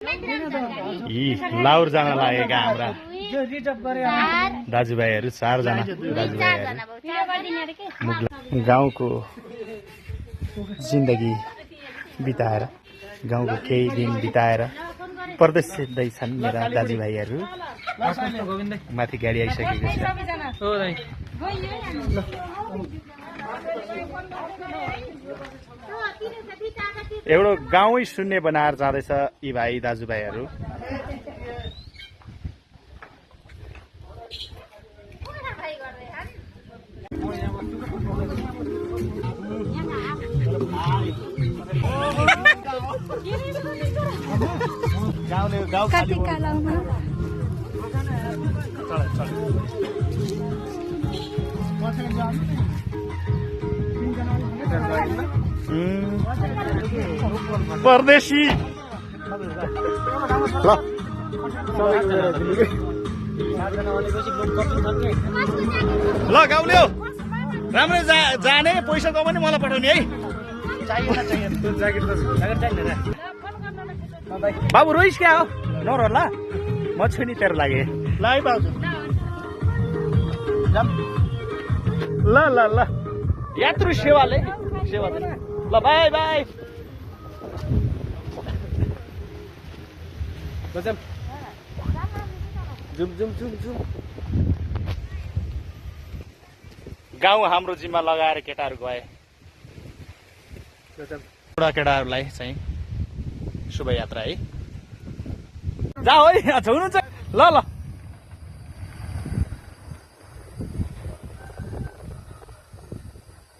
यी लाउर जान लागेका हाम्रा दाजुभाइहरू 4 जना दाजुभाइहरू गाउँको जिन्दगी बिताएर गाउँको केही दिन बिताएर परदेश छिर्दैछन् मेरा दाजुभाइहरू। माथि गाडी आइसकेको छ। एउटा गाउँै शून्य बनाएर जाँदैछ यी भाइ दाजुभाइहरू। गाउँ खाली परदेशी ल गाउँले हो राम्रै जाने पैसा कमाउने मलाई पठाउने है। बाबु रोइस क्या हो नरो ल म छु नि तेरो लागि ल है बाबु ल ल ल यात्रु सेवाले सेवा ल by by zoom zoom zoom zoom. गाउँ हाम्रो जिम्मा लगाएर केटाहरू गए। बुढा केटाहरूलाई चाहिँ शुभ यात्रा है। जा है हुनुहुन्छ ल ल